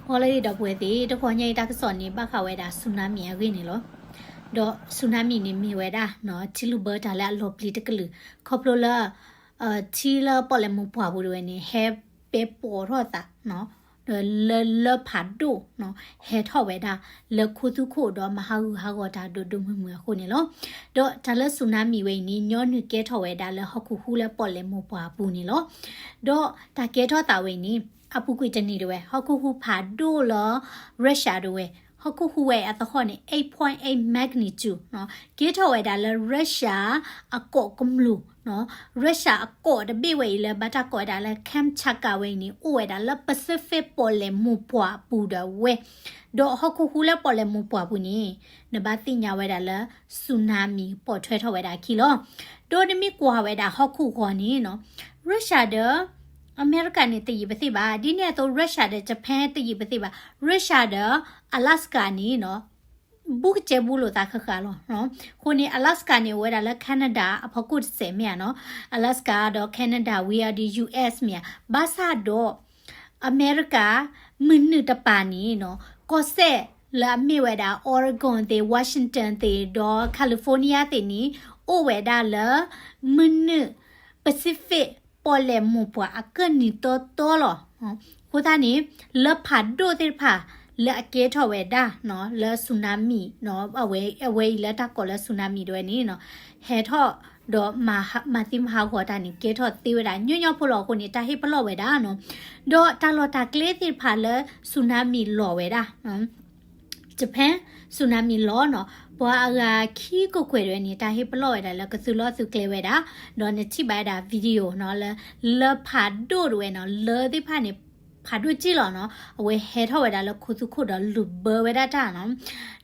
ဖီလၢအံၤဒီပုၢ်ဝဲၢ်သ့ၣ်, တဂီၤညါအံၤတၢ်ကစီၣ်န့ၣ် ဘၣ်ဃးဝဲဒၣ် tsunami အဂ့ၢ်န့ၣ်လီၤ. ဒီး tsunami န့ၣ်မ့ၢ်ဝဲဒၣ် ထံလုၢ်ဘၢတၢ်လၢအလီၤပျံၤတကလုာ် ခီဖျိလၢ ထံလၢပီၣ်လဲၣ်မိၢ်ပှၢ်ပူၤတဝဲန့ၣ် ဟဲပဲပိာ်ထီၣ်သး ဒီးလၢ လၢဖးဒိၣ် ဟဲထီၣ်ဝဲဒၣ် လၢခိသူခိၣ်ဒီးမၤဟးဂူာ်ဟးဂီၤတၢ်ဒိၣ်ဒိၣ်မုၢ်မုၢ်အဃိန့ၣ်လီၤ. ဒီးတၢ်လၢ tsunami ဝဲအံၤန့ၣ် ညီနုၢ်ကဲထီၣ်ဝဲဒၣ်လၢဟီၣ်ခိၣ်ဟူလၢပီၣ်လဲၣ်မိၢ်ပှၢ်အပူၤန့ၣ်လီၤ. ဒီးတၢ်ကဲထီၣ်သးဝဲအံၤန့ၣ် အပူၤကွံာ်တနံၤတဝဲ ဟီၣ်ခိၣ်ဟူဖးဒိၣ်လၢ Russia တဝဲ ဟီၣ်ခိၣ်ဟူဝဲအံၤအသဟီၣ်န့ၣ် eight point eight magnitude ကဲထီၣ်ဝဲဒၣ်လၢ Russia အကီၢ်ကမျူၢ် Russia အကီၢ်တဘ့ၣ်ဝဲအံၤလၢဘၣ်တၢ်ကိးဝဲဒၣ်လၢ Kamchatka ဝဲအံၤန့ၣ် အိၣ်ဝဲဒၣ်လၢ Pacific ပီၣ်လဲၣ်မိၢ်ပှၢ်အပူၤဒီးဝဲ ဒီးဟီၣ်ခိၣ်ဟူလၢပီၣ်လဲၣ်မိၢ်ပှၢ်ပူၤန့ၣ် နဘၣ်သ့ၣ်ညါဝဲဒၣ်လၢ tsunami ပိာ်ထွဲထီၣ်ဝဲဒၣ်အခံလီၤ. ဒီးနမ့ၢ်ကွၢ်ဝဲဒၣ်ဟီၣ်ခိၣ်ဂီၤန့ၣ်နီၤ Russia ဒီး အမဲရကၤန့ၣ်တယံာ်ပသ့ၣ်ဘၣ်. ဒ်န့ၣ်အသိး Russia ဒီး Japan တယံာ်ပသ့ၣ်ဘၣ်. Russia ဒီး Alaska န့ၣ်နီၤ ဘူးကစဲးဘူးလိာ်သးဃၣ်ဃၣ်လီၤ. အဃိန့ၣ် Alaska န့ၣ် အိၣ်ဝဲဒၣ်လၢ Canada အဖီခိၣ်တစဲးမ့ၢ်ဧါနီၤ. Alaska ဒီး Canada ဝံၤအီၤဒီး U S မ့ၢ်ဧါ. ဘၣ်ဆၣ်ဒီး အမဲရကၤ မုၢ်နုာ်တပၤန့ၣ်နီၤ ကီၢ်စဲၣ်လၢအမ့ၢ်ဝဲဒၣ် Oregon သ့ၣ် Washington သ့ၣ်ဒီး California သ့ၣ်န့ၣ် အိၣ်ဝဲဒၣ်လၢ မုၢ်နုာ် Pacific ပီၣ်လဲၣ်မိၢ်ပှၢ်အကၢၢ်နံၤတီတီလီၤ. အဃိသတးန့ၣ် လၢဖးဒိၣ်သ့ၣ်တဖၣ် လၢအကဲထီၣ်ဝဲဒၣ်နီၤ လၢ tsunami နီၤ အဝဲ အဝဲအံၤလၢတၢ်ကိးလၢ tsunami တဝဲန့ၣ်နီၤ ဟဲထီၣ်ဒီးမၤ မၤသံမၤဟးဂီၤတၢ်န့ၣ် ကဲထီၣ်သ့ဝဲဒၣ်ညီညီဖိလီၤ. အဃိန့ၣ် တၢ်ဟ့ၣ်ပလီၢ်ဝဲဒၣ်နီၤ ဒီးတၢ်လီၢ်တၢ်ကျဲသ့ၣ်တဖၣ်လၢ tsunami လီၤဝဲဒၣ် Japan tsunami လီၤနီၤ ပှၤအဂၤခံကကွဲၢ်တဝဲန့ၣ် တၢ်ဟ့ၣ်ပလီၢ်ဝဲဒၣ်လၢကသုးလီၢ်သုးကျဲဝဲဒၣ် ဒီးနထံၣ်ဘၣ်ဝဲဒၣ် video နီၤ လၢ လၢဖးဒိၣ်တဝဲနီၤ လၢသ့ၣ်တဖၣ်န့ၣ် ဖးဒိၣ်က့ၢ်လီၤနီၤ အဝဲဟဲထီၣ်ဝဲဒၣ်လၢခိသူခိၣ်ဒီးလုၢ်ဘၢဝဲဒၣ်တၢ်နီၤ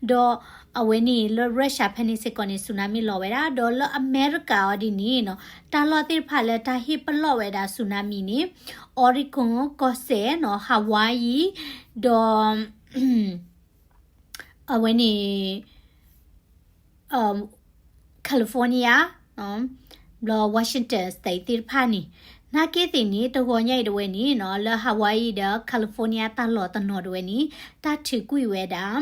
ဒီးအဝဲန့ၣ်လၢ Russia ဖဲန့ၣ်စ့ၢ်ကီးန့ၣ် tsunami လီၤဝဲဒၣ် ဒီးလၢအမဲရကၤအီၤဒ်န့ၣ်နီၤ တၢ်လီၢ်သ့ၣ်တဖၣ်လၢတၢ်ဟ့ၣ်ပလီၢ်ဝဲဒၣ် tsunami န့ၣ် Oregon ကီၢ်စဲၣ်နီၤ Hawaii ဒီး အဝဲန့ၣ် California ဘျီ Washington State သ့ၣ်တဖၣ်န့ၣ် နာ်က့သ့ၣ်န့ၣ် တဂီၤညါအံၤတဝဲန့ၣ်နီၤ လၢ Hawaii ဒီး California တၢ်လီၢ်တနီၤတဝဲန့ၣ် တၢ်ထုးကွံာ်ဝဲဒၣ်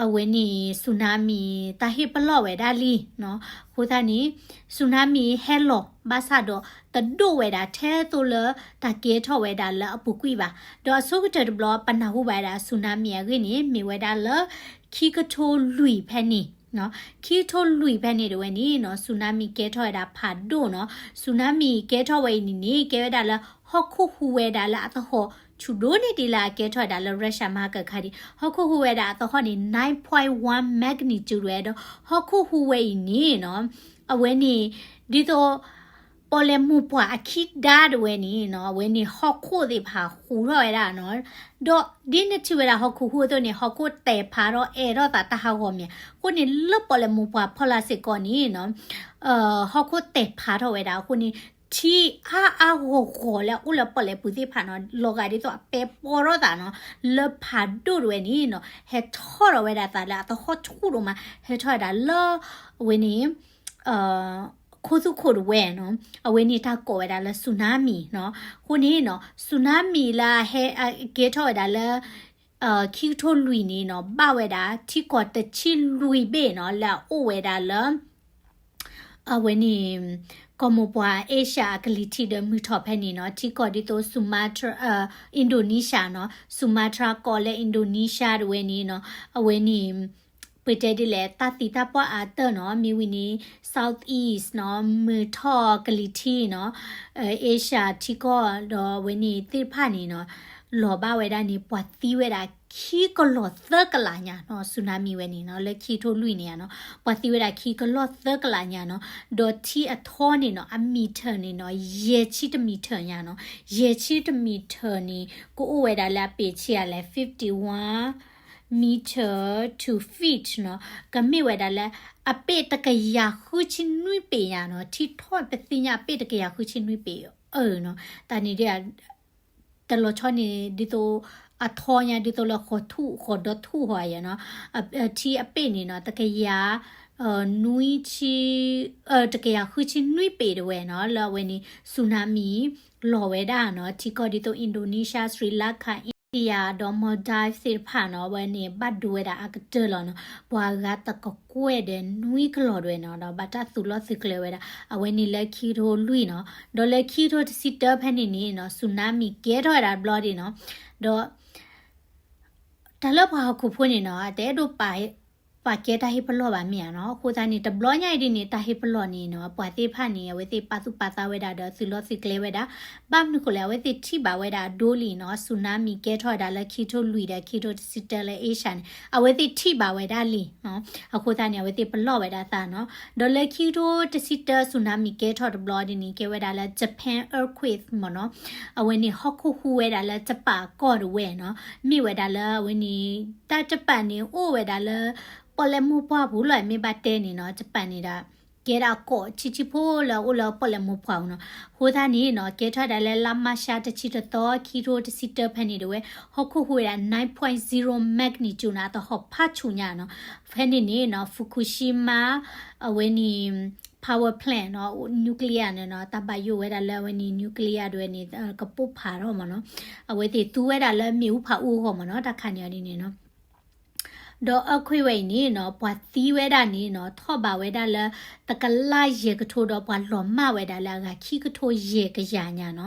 အဝဲန့ၣ် tsunami တၢ်ဟ့ၣ်ပလီၢ်ဝဲဒၣ်လံနီၤ အဃိသတးန့ၣ် tsunami ဟဲလီၤ ဘၣ်ဆၣ်ဒီး တဒိၣ်ဝဲဒၣ်ထဲသိးလၢတၢ်ကဲထီၣ်ဝဲဒၣ်လၢအပူၤကွံာ်ဘၣ်. ဒီးအဆိကတၢၢ်တဘျီ ပနၢ်ဟူဘၣ်ဝဲဒၣ် tsunami အဂ့ၢ်န့ၣ် မ့ၢ်ဝဲဒၣ်လၢ ခံကထိလွံၢ်ဖဲန့ၣ် ခံကထိလွံၢ်ဖဲန့ၣ်တဝဲန့ၣ်နီၤ tsunami ကဲထီၣ်ဝဲဒၣ်ဖးဒိၣ်နီၤ tsunami ကဲထီၣ်ဝဲအံၤန့ၣ်န့ၣ် ကဲဝဲဒၣ်လၢဟီၣ်ခိၣ်ဟူးဝဲဒၣ်လၢအသဟီၣ် ဆူၣ်ဒိၣ်န့ၢ်ဒံးလၢအကဲထီၣ်ဝဲဒၣ်လၢ Russia မၤကခါဒံး ဟီၣ်ခိၣ်ဟူးဝဲဒၣ်အသဟီၣ်န့ၣ် nine point one magnitude ဝဲဒီး ဟီၣ်ခိၣ်ဟူးဝဲအံၤန့ၣ်နီၤ အဝဲန့ၣ် ဒ်သိး ပီၣ်လဲၣ်မိၢ်ပှၢ်အခံဒါတဝဲန့ၣ်နီၤ အဝဲန့ၣ်ဟီၣ်ခိၣ်သ့ၣ်တဖၣ်ဟူးထီၣ်ဝဲဒၣ်နီၤ ဒီးဒ်နထံၣ်ဝဲဒၣ်ဟီၣ်ခိၣ်ဟူးအသိးန့ၣ် ဟီၣ်ခိၣ်တဲာ်ဖးဒီးအဲၣ်ထီၣ်သးတၢ်ဟးဂီၤမ့ၢ် အဃိန့ၣ် လၢပီၣ်လဲၣ်မိၢ်ပှၢ်ဖီလာ်စ့ၢ်ကီးန့ၣ်နီၤ ဟီၣ်ခိၣ်တဲာ်ဖးထီၣ်ဝဲဒၣ်အဃိန့ၣ် ထံအါအါဂီၢ်ဂီၢ်လၢအအိၣ်လၢပီၣ်လဲၣ်ပူၤသ့ၣ်တဖၣ်နီၤ လီၤဂာ်ဒ်သိးအပဲပိာ်ထီၣ်သးနီၤ လၢဖးဒိၣ်တဝဲန့ၣ်နီၤ ဟဲထီၣ်ဒီးဝဲဒၣ်သးလၢအသဟီၣ်ထူၣ်ဒိၣ်မး ဟဲထီၣ်ဝဲဒၣ်လၢ အဝဲန့ၣ် ခိသူခိၣ်တဝဲနီၤ အဝဲန့ၣ်တၢ်ကိးဝဲဒၣ်လၢ tsunami နီၤ အဃိန့ၣ်နီၤ tsunami လၢအဟဲကဲထီၣ်ဝဲဒၣ်လၢ ခံကထိလွံၢ်န့ၣ်နီၤ ဘၣ်ဝဲဒၣ်ထံကီၢ်တဆံလွံၢ်ဘ့ၣ်နီၤ လၢအအိၣ်ဝဲဒၣ်လၢ အဝဲန့ၣ် ကီၢ်မိၢ်ပှၢ် Asia အကလံၤထံးဒီးမုၢ်ထီၣ်ဖဲန့ၣ်နီၤ ထံကီၢ်ဒ်သိး Sumatra Indonesia နီၤ Sumatra ကီၢ်လၢ Indonesia တဝဲန့ၣ်နီၤ အဝဲန့ၣ် ပတဲဒ်လဲၣ် တၢ်သံတၢ်ပှၢ်အါတၢၢ်နီၤ မ့ၢ်ဝံၤန့ၣ် South East နီၤ မုၢ်ထီၣ်ကလံၤထံးနီၤ Asia ထံကီၢ်ဒီးအဝဲန့ၣ်သ့ၣ်တဖၣ်န့ၣ်နီၤ လီၤဘၣ်ဝဲဒၣ်န့ၣ် ပှၤသံဝဲဒၣ်ခံကလီၢ်သၢကလးညါနီၤ tsunami ဝဲန့ၣ်နီၤ လၢခံကထိလွံၢ်န့ၣ်နီၤ ပှၤသံဝဲဒၣ်ခံကလီၢ်သၢကလးညါနီၤ ဒီးထံအထီန့ၣ်နီၤ အမံၤထၢၣ်န့ၣ်နီၤ ယဲၢ်ဆံတမံၤထၢၣ်ညါနီၤ ယဲၢ်ဆံတမံၤထၢၣ်န့ၣ် ကအိၣ်ဝဲဒၣ်လၢအပ့ၢ်ဆံးအလဲ fifty one meter to feet နီၤ ကမ့ၢ်ဝဲဒၣ်လၢ အပ့ၢ်တကယၤဃုဆံနွံပ့ၤညါနီၤ ထံထီၣ်ပသ့ၣ်ညါ အပ့ၢ်တကယၤဃုဆံနွံပ့ၤအၢနီၤ တၢ်န့ၣ်ဒ် တလီၤဆီန့ၣ် ဒ်သိး အထီညါ ဒ်သိးလၢဃိးထူၣ် ဃိးဒီထူၣ်ဟီယဲနီၤ ထံအပ့ၢ်န့ၣ်နီၤ တကယၤ နွံဆံ တကယၤဃုဆံနွံပ့ၤတဝဲနီၤ လၢအဝဲန့ၣ် tsunami လီၤဝဲဒၣ်နီၤ ထံကီၢ်ဒ်သိး Indonesia Sri Lanka India ဒီး Maldives သ့ၣ်တဖၣ်နီၤ အဝဲန့ၣ် ဘၣ်ဒိဝဲဒၣ်အကတၢၢ်လီၤနီၤ. ပှၤဂၤသကကွဲၢ်ဒီးနွံကလီၤဒွဲၣ်နီၤ ဒီးဘၣ်တၢ်သူးလီၢ်သုးကျဲၤဝဲဒၣ် အဝဲန့ၣ်လၢခံကထိလွံၢ်နီၤ. ဒီးလၢခံကထိတဆံတၢဖဲန့ၣ်န့ၣ်နီၤ tsunami ကဲထီၣ်ဝဲဒၣ်တဘျီဒ်နီၤ. ဒီး တၢ်လၢပှၤဟီၣ်ခိၣ်ဖိန့ၣ်နီၤ တအဲၣ်ဒိးပာ် ပာ်ကဲတၢ်ဟ့ၣ်ပလီၢ်ဘၣ်မ့ၢ်ဧါနီၤ. အဃိသတးန့ၣ် တဘျီညါအံၤဒ်န့ၣ် တၢ်ဟ့ၣ်ပလီၢ်န့ၣ်နီၤ ပှၤသ့ၣ်တဖၣ်န့ၣ် အဝဲသ့ၣ်ပာ်သူၣ်ပာ်သးဝဲဒၣ်ဒီးသူးလီၢ်သုးကျဲၤဝဲဒၣ်. ဘၣ်မနုၤဃိလဲၣ် အဝဲသ့ၣ်ထံၣ်ဘၣ်ဝဲဒၣ်အဒိလံနီၤ tsunami ကဲထီၣ်ဝဲဒၣ်လၢခံကထိလွံၢ်ဒီးခံကထိတဆံတၢလၢ Asia န့ၣ် အဝဲသ့ၣ်ထံၣ်ဘၣ်ဝဲဒၣ်လံနီၤ. အဃိသတးန့ၣ် အဝဲသ့ၣ်ပလီၢ်ဝဲဒၣ်သးနီၤ. ဒီးလၢခံကထိတဆံတၢ tsunami ကဲထီၣ်တဘျီဒ်န့ၣ် ကဲဝဲဒၣ်လၢ Japan earthquake မ့ၢ်နီၤ. အဝဲန့ၣ်ဟီၣ်ခိၣ်ဟူးဝဲဒၣ်လၢကပာ်ကီၢ်တဝဲၢ်နီၤ. မ့ၢ်ဝဲဒၣ်လၢအဝဲန့ၣ် တၢ်ကပာ်န့ၣ်အိၣ်ဝဲဒၣ်လၢ ပီၣ်လဲၣ်မိၢ်ပှၢ်ပူၤလီၤ မ့ၢ်ဘၣ်တဲန့ၣ်နီၤ ကပာ်န့ၣ်ဒီး ကဲဒၣ်ကီးဆံးဆံးဖိလၢအအိၣ်လၢပီၣ်လဲၣ်မိၢ်ပှၢ်ပူၤနီၤ. အဃိသတးန့ၣ်နီၤ ကဲထီၣ်ဝဲဒၣ်လၢလါမၢ်ၡးတဆံတသီ ခံကထိတဆံတၢဖဲန့ၣ်တဝဲ ဟီၣ်ခိၣ်ဟူးဝဲဒၣ် nine point zero magnitude နီၤ အသဟီၣ်ဖးဆူၣ်ညါနီၤ. ဖဲန့ၣ်န့ၣ်နီၤ Fukushima အဝဲန့ၣ် power plant နီၤ nuclear န့ၣ်နီၤ တၢ်ဘၣ်ယိၣ်ဝဲဒၣ်လၢအဝဲန့ၣ် nuclear တဝဲန့ၣ် ကပိာ်ဖးထီၣ်မ့ၢ်နီၤ. အဝဲသ့ၣ်သူဝဲဒၣ်လၢမ့ၣ်အူဖးအူအဂီၢ်မ့ၢ်နီၤ တၢ်ခးန့ၢ်အီၤဒ်န့ၣ်နီၤ. ဒီး earthquake ဝဲအံၤန့ၣ်နီၤ ပှၤသံဝဲဒၣ်န့ၣ်နီၤ ထီၣ်ဘးဝဲဒၣ်လၢ တကလးယဲၢ်ကထိဒီးပှၤလီၤမၢ်ဝဲဒၣ်လၢအဂၤခံကထိယဲၢ်ကယၤညါနီၤ.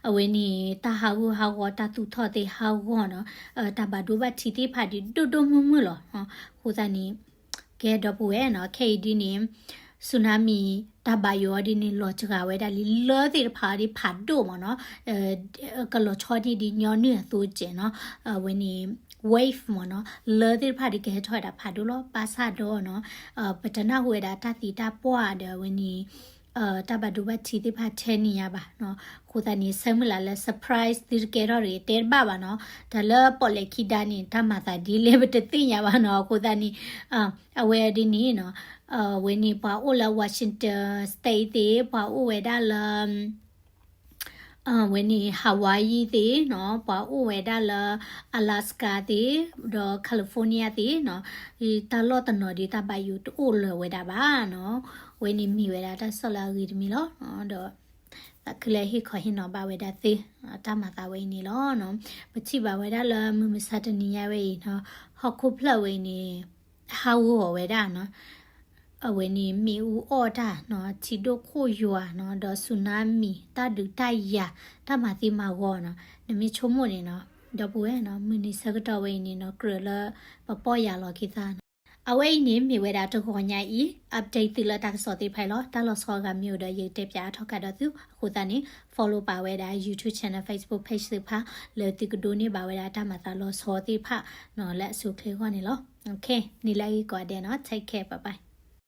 အဝဲန့ၣ် တၢ်ဟးဂူာ်ဟးဂီၤ တၢ်သူၣ်ထီၣ်သ့ၣ်ဟးဂီၤနီၤ တၢ်ဘၣ်ဒိဘၣ်ထံးသ့ၣ်တဖၣ်ဒ်ဒိၣ်ဒိၣ်မုၢ်မုၢ်လီၤ. အဃိသတးန့ၣ် ကဲဒီပုၢ်ဝဲၢ်နီၤ ခဲအံၤဒ်န့ၣ် tsunami တၢ်ဘၣ်ယိၣ်အီၤဒ်န့ၣ် လီၤစှၤဝဲဒၣ်လံ လၢသ့ၣ်တဖၣ်အီၤဒ်ဖးဒိၣ်မ့ၢ်နီၤ ကလီၤဆီန့ၢ်ဒ်ညီနုၢ်အသိးကဲးနီၤ အဝဲန့ၣ် wave မ့ၢ်နီၤ လၢသ့ၣ်တဖၣ်ဒ်ကဟဲထီၣ်ဝဲဒၣ်ဖးဒိၣ်လီၤ ဘၣ်ဆၣ်ဒီးနီၤ ပတနၢ်ဟူဝဲဒၣ်တၢ်သံတၢ်ပှၢ်ဒီးအဝဲန့ၣ် တၢ်ဘၣ်ဒိဘၣ်ထံးသ့ၣ်တဖၣ်ထဲန့ၣ်ညါဘၣ်နီၤ အဃိသတးန့ၣ် ဆၢမုၢ်လၢ်လၢ surprise သုတကဲထီၣ်တဂ့ၤ တဲတဘၣ်ဘၣ်နီၤ တၢ်လၢပီၣ်လဲၣ်ခံဒါန့ၣ် တၢ်မၤသးဒ်လဲၣ်ပတသ့ၣ်ညါဘၣ်နီၤ အဃိသတးန့ၣ် အဝဲဒ်န့ၣ်နီၤ ဝဲန့ၣ်ပှၤအိၣ်လၢ Washington State သ့ၣ် ပှၤအိၣ်ဝဲဒၣ်လၢ ဝဲန့ၣ် Hawaii သ့ၣ်နီၤ ပှၤအိၣ်ဝဲဒၣ်လၢ Alaska သ့ၣ် ဒီး California သ့ၣ်နီၤ တၢ်လီၢ်တနီၤဒ်တၢ်ဘၣ်ယိၣ်တအိၣ်လၢၤဝဲဒၣ်ဘၣ်နီၤ ဝဲန့ၣ်မ့ၢ်ဝဲဒၣ်တၢ်ကစီၣ်လၢအဂ့ၤတမံၤလီၤ ဒီး သးခုလၢဟ့ၣ်ခီဟ့ၣ်နီၤဘၣ်ဝဲဒၣ်သ့ တၢ်မၤသးဝဲအံၤန့ၣ်လီၤနီၤ ပထံၣ်ဘၣ်ဝဲဒၣ်လၢမုၢ်မဆါတနံၤညါဝဲအံၤနီၤ ဟီၣ်ခိၣ်ဖျၢၣ်ဝဲအံၤန့ၣ် ဟးဂီၤဝဲဒၣ်နီၤ အဝဲန့ၣ်မ့ၣ်အူအီၣ်တၢ်နီၤ ထံဒိၣ်ခိၣ်ယွၤနီၤ ဒီး tsunami တၢ်ဒုးတၢ်ယၤ တၢ်မၤသံမၤဂီၤနီၤ နမ့ၢ်ဆိကမိၣ်န့ၣ်နီၤ ဒီပုၢ်ဝဲၢ်နီၤ မုၢ်နံၤဆၢကတီၢ်ဝဲအံၤန့ၣ်နီၤ ကြၢးလၢပပီၢ်ယၢ်လီၤက့ၤသးနီၤ အဝဲအံၤန့ၣ်မ့ၢ်ဝဲဒၣ်တဂီၤညါအံၤ update သုလၢတၢ်ကစီၣ်သ့ၣ်တဖၣ်အံၤလီၤ တၢ်လီၤဆီအဂၤမ့ၢ်အိၣ်ဒီးယကတဲပၠးအါထီၣ်ကဒီးသု အဃိသတးန့ၣ် follow ပာ်ဝဲဒၣ် YouTube channel Facebook page သ့ၣ်တဖၣ် လၢသုကဒိးန့ၢ်ဘၣ်ဝဲဒၣ်တၢ်မၤသးလီၤဆီသ့ၣ်တဖၣ်နီၤ လၢအဆိအချ့အဂီၢ်န့ၣ်လီၤ okay န့ၣ်လၢအဂ့ၤကိးဂၤဒဲးနီၤ take care bye bye